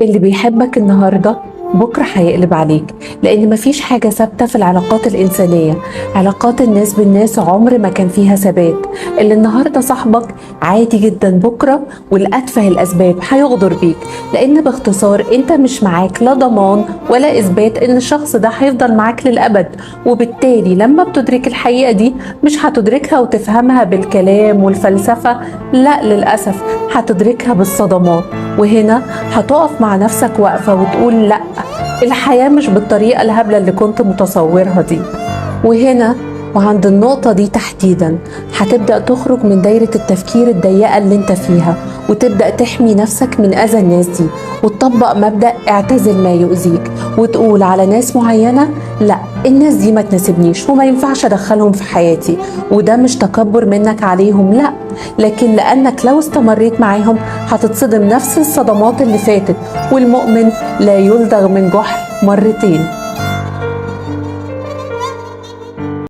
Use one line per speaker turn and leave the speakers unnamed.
اللي بيحبك النهاردة بكرة هيقلب عليك، لأن مفيش حاجة ثابتة في العلاقات الإنسانية. علاقات الناس بالناس عمر ما كان فيها ثبات. اللي النهاردة صاحبك عادي جدا بكرة والأتفه الأسباب هيغدر بيك، لأن باختصار أنت مش معاك لا ضمان ولا إثبات إن الشخص ده هيفضل معاك للأبد. وبالتالي لما بتدرك الحقيقة دي مش هتدركها وتفهمها بالكلام والفلسفة، لا للأسف هتدركها بالصدمات. وهنا هتقف مع نفسك وقفة وتقول لا، الحياة مش بالطريقة الهبلة اللي كنت متصورها دي. وهنا وعند النقطة دي تحديدا هتبدأ تخرج من دايرة التفكير الضيقة اللي انت فيها، وتبدأ تحمي نفسك من أذى الناس دي، وتطبق مبدأ اعتزل ما يؤذيك، وتقول على ناس معينة لا، الناس دي ما تناسبنيش وما ينفعش أدخلهم في حياتي. وده مش تكبر منك عليهم، لا، لكن لأنك لو استمريت معاهم هتتصدم نفس الصدمات اللي فاتت، والمؤمن لا يلدغ من جحر مرتين.